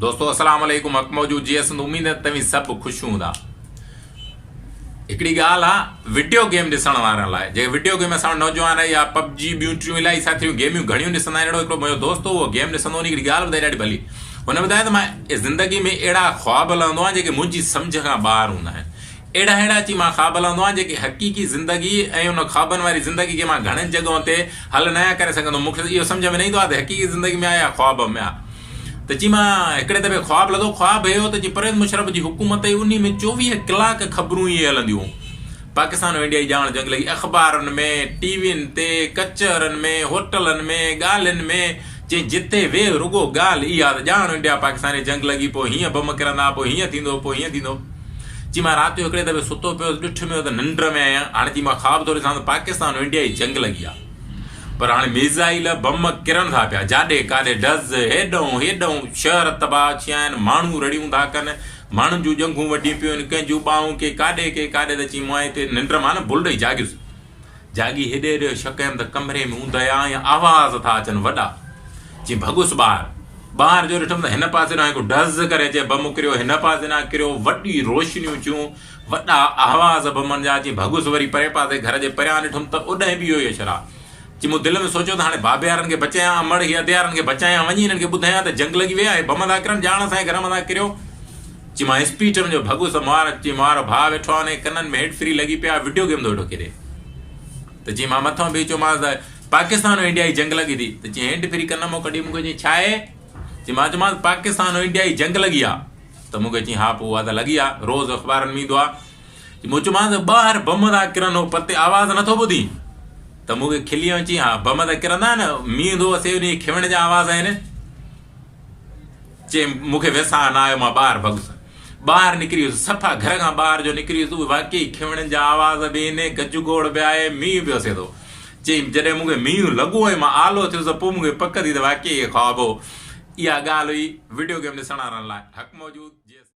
دوستو اسلام عليڪم حق موجود جي سنڌ اميد ته توهين سڀ خوش هوندا. هڪڙي ڳالهه آ وڊيو گيم ڏسڻ وارن لاء جيڪي وڊيو گيم اسان نوجوان يا پب جي ٻيون ٽيون الائي ڇا ٿيون گيميون گهڻيون ڏسندا آهن اهڙو هڪڙو منهنجو دوست هو اهو گيم ڏسندو هو هڪڙي ڳالهه ٻڌائي ڏاڍي ڀلي هن ٻڌايو ته مان زندگي ۾ اهڙا خواب لهندو آهيان جيڪي منهنجي سمجهه کان ٻاهر هوندا آهن اهڙا اهڙا اچي مان خواب لهندو آهيان جيڪي حقيقي زندگي ۽ ان خوابن واري زندگي کي مان گهڻين جڳهن تي حل ناهيان ڪري سگهندو. مون کي اهو سمجهه ۾ نه ايندو آهي ته حقيقي زندگي ۾ آهي يا خواب ۾ آهي. ته چي مان هڪڙي دفعي خواب لڌو، خواب هي هو ته جي پرويز مشرف جي حڪومت هئي انهي ۾ 24 ڪلاڪ خبرون اهي هلنديون هيون. پاڪستان ۽ انڊيا جي ڄاڻ جنگ لڳي. اخبارن ۾، ٽي وين تي، ڪچهرن ۾، هوٽلن ۾، ڳالهين ۾، چي جتي ويهه رڳو ڳالهه اها ته ڄاڻ انڊيا پاڪستان جي جنگ لڳي پوء هيئن بم ڪرندا پوء هيئن ٿيندو پوء هيئن ٿيندو. چي مان رات جو هڪڙي دفعي ستو پيو هوس ڏٺ ۾ ته ننڊ ۾ آهيان هاڻي چي مان خواب ٿو ڏسان ته پاڪستان ۽ انڊيا جي جنگ لڳي آ پر هاڻي ميزائيل بم ڪرن ٿا پيا جاڏي ڪاڏي ڊز هيڏئون هيڏئون شهر تباهه ٿيا آهن ماڻهو رڙيون ٿا ڪن ماڻهن جون ڄنگهون وڍي پيون آهن ڪنهن جون ٻانهون ڪي ڪاڏي ڪي ڪاڏي ته چي مان هتي ننڊ مان نه ڀل ڏئي جاڳيس جاڳي هيڏي هيڏي شڪ ڪيم ته ڪمري ۾ اوندهه آ ۽ آواز ٿا اچن وڏا. چي ڀڳس ٻاهر. ٻاهر جو ڏٺم ته هن پاسي ڏانهن هڪ ڊز ڪري اچي بم ڪريو، هن پاسي ڏانهن ڪريو، وڏي روشنيون ٿيون، وڏا آواز بمن جا. چي ڀڳس وري پرئين پاسي گهر جي پريان ڏٺم ته اوڏانهن به اهو ئي اشر آ. چي مون دل ۾ سوچيو ته هاڻي بابي وارن کي بچايان، امڙ هي ادي وارن کي بچايان، وڃي هنن کي ٻڌايان ته جنگ لڳي وئي آ، هي بم ٿا ڪرن، ڄاڻ اسان جي گهر مٿان ڪريو. چي مان اسپيڊ ۾ جو ڀڳس ته مار چي مارو ڀاء ويٺو آ ان جي ڪنن ۾ هيڊ فري لڳي پيا وڊيو گيم ٿو ويٺو کيڏي ته چي مان مٿان بيهي چيومانس ته پاڪستان ۽ انڊيا جي جنگ لڳي ٿي ته چي هيڊ فري ڪن مان ڪڍي مونکي چي ڇا آهي چي مان چيومانس پاڪستان ۽ انڊيا جي جنگ لڳي آ ته مونکي چي ها پوء اها ته لڳي آ روز اخبارن ۾ ايندو آ چي مون چيومانس ٻاهر بم ٿا ڪرن هو پتي آواز نٿو ٻڌين ته مونکي کلي ۽ چي ها بم ته ڪرندا نه مينهن ٿو وسي ان جي کيوڻ جا آواز آهن چيم، مون کي ويساهه نه آيو، مان ٻاهر ڀڳس. ٻاهر نڪري ويس. صفا گهر کان ٻاهر جو نڪري ويس، اهي واقعي کنوڻين جا آواز به آهن، گجگوڙ به آهي، مينهن به وسي ٿو. چيم، جڏهن مون کي مينهن لڳو ۽ مان آلو ٿيس ته پوء مون کي پڪ ٿي ته واقعي اهي خواب هو. اها ڳالهه هئي وڊيو گيم ڏسڻ وارن لاء. حق موجود، جي.